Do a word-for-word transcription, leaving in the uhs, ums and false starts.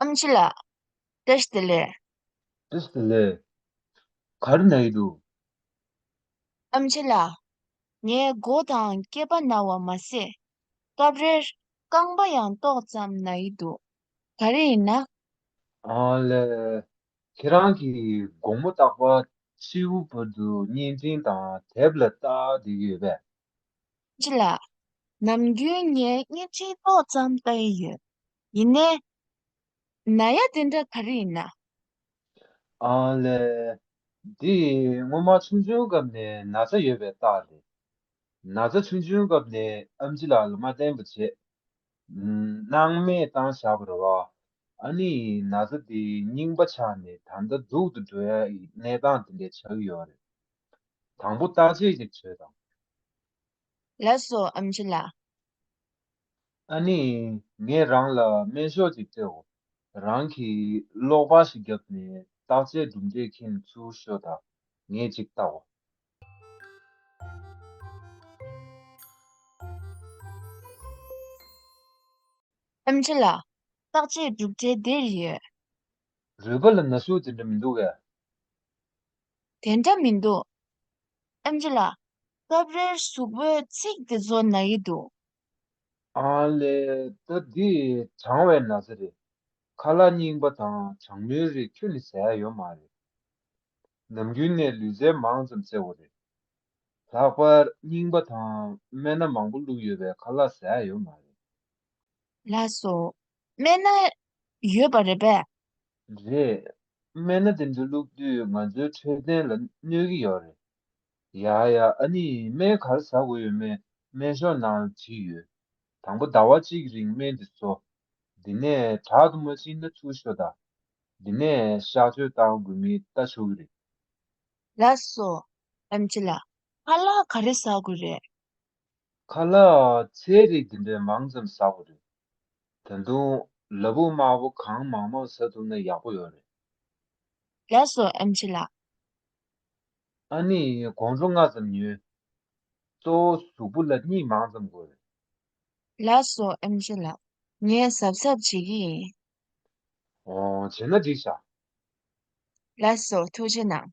ཨེམ་ཆི་ལགས། བཀྲ་ཤིས་བདེ་ལེགས། བཀྲ་ཤིས་བདེ་ལེགས། ག་རེ་ན་ཡི་འདུག་ཨེམ་ཆི་ལགས། ངའི་མགོ་དང་སྐེད་པ་ན་བ་མ་ཟད། སྐབས་རེར་རྐང་པ་ཡང་ཏོག་ཙམ་ན་ཡི་འདུག་ག་རེ་ཡིན་ན། ཨ་ལས། ཁྱེད་རང་གིས་དགོང་མོ་རྟག་པར་ཕྱི་པོ་བར་དུ་བརྙན་འཕྲིན་དང་དེབ་ལ་ལྟ་བསྡད་ཀྱི་ཡོད་པས། ཅི་ལགས། ནམ་རྒྱུན་ངས་བརྙན་འཕྲིན་ཏོག་ཙམ་ལྟ་ཡི་ཡོད། ཡིན་ནའི། ན་ཡ་དེ་འདྲ་ག་རེ་ཡིན་ན། ཨ་ལས། འདི་སྔོན་མ་ཆུང་ཆུང་སྐབས་ནས་ན་ཚ་ཡོད་པའི་རྟགས་རེད། ན་ཚ་ཆུང་ཆུང་སྐབས་ནས་ཨེམ་ཆི་ལགས་ལ་མ་བསྟེན་པ་བྱས། སྣང་མེད་བཏང་བཞག་པ་རེད་བ། ཨ་ནི་ན་ཚ་དེ་རྙིང་པ་ཆགས་ནས་ད་ལྟ་སྡུག་ཏུ་འགྲོ་ཡ་ཡི་གནས་སྟངས་དེ་འདྲ་ཆགས་ཀྱི་ཡོད་རེད། དང་པོ་བརྟག་དཔྱད་ཅིག་བྱོས་དང་། ལགས་སོ་ཨེམ་ཆི་ལགས། ཨ་ནི། ངས་རང་ལ་སྨན་ཤོག་ཅིག་སྤྲད་འོ། རང་གིས་གློག་པར་ཞིག་བརྒྱབ་ནས་བརྟག་དཔྱད་གྲུབ་འབྲས་ཁྱེར་ཚུར་ཤོག་དང་། ངས་ཅིག་བལྟའོ། ཨེམ་ཆི་ལགས། བརྟག་དཔྱད་གྲུབ་འབྲས་འདིར་ཡོད། རུས་པ་ལ་ན་ཟུག་དེ་འདྲ་མི་འདུག་གས། དེ་འདྲ་མི་འདུག་ཨེམ་ཆི་ལགས། སྐབས་རེར་གཟུགས་པོའི་ཚིགས་དེ་ཚོ་ན་ཡི་འདུག་ཨ་ལས། ད་འདི་གྲང་བའི་ན་ཚ་རེད། ཁ་ལག་རྙིང་པ་དང་གྲང་མོའི་རིགས་ཁྱོན་ནས་ཟ་ཡ་ཡོད་མ་རེད། ནམ་རྒྱུན་ནས་ལུས་རྩལ་མང་ཙམ་རྩེ་དགོས་རེད། ལྷག་པར་རྙིང་པ་དང་སྨན་སྣ་མང་པོ་བླུགས་ཡོད་པའི་ཁ་ལག་ཟ་ཡ་ཡོད་མ་རེད། ལགས་སོ། སྨན་སྣ་ཡོད་པ་རེད་པས། རེད། སྨན་སྣ་དེ་འདྲ་བླུགས་དུས་ང་ཚོའི་འཕྲོད་བསྟེན་ལ་གནོད་ཀྱི་ཡོད་རེད། ཡ་ཡ། ཨ་ནི་སྨན་ག་རེ་ཟ་དགོས་ཡོད་མེད་སྨན་ཤོག་ནང་ལ་བྲིས་ཡོད། དང་པོ་ཟླ་བ་གཅིག་གི་རིང་སྨན་འདི་ཟོ། འདི་ནས་དྲག་ཏུ་མ་ཕྱིན་ན་ཚུར་ཤོག་དང་། འདི་ནས་གཤག་བཅོས་བཏང་དགོས་མིན་ལྟ་ཆོག་གི་རེད། ལགས་སོ། ཨེམ་ཆི་ལགས། ཁ་ལག་ག་རེ་ཟ་དགོས་རེད། ཁ་ལག་ཚལ་རིགས་འདི་འདྲའི་མང་ཙམ་ཟ་དགོས་རེད། ད་དུང་ལ་ཕུག་དམར་པོ་གང་མང་མང་ཟ་ཐུབ་ན་ཡག་པོ་ཡོད་རེད། ལགས་སོ་ཨེམ་ཆི་ལགས། ཨ་ནི་དགོང་དྲོ་སྔ་ཙམ་ཉོས། གཙོ་བོ་གཟུགས་པོ་ལ་གཉིད་མང་ཙམ་དགོས་རེད། ལགས་སོ་ཨེམ་ཆི་ལགས། ངས་གཟབ་གཟབ་བྱེད་ཀྱི་ཡིན། ཨོ། བྱས་ན་འགྲིག་ཤག་ལགས་སོ་ཐུགས་རྗེ་གནང་།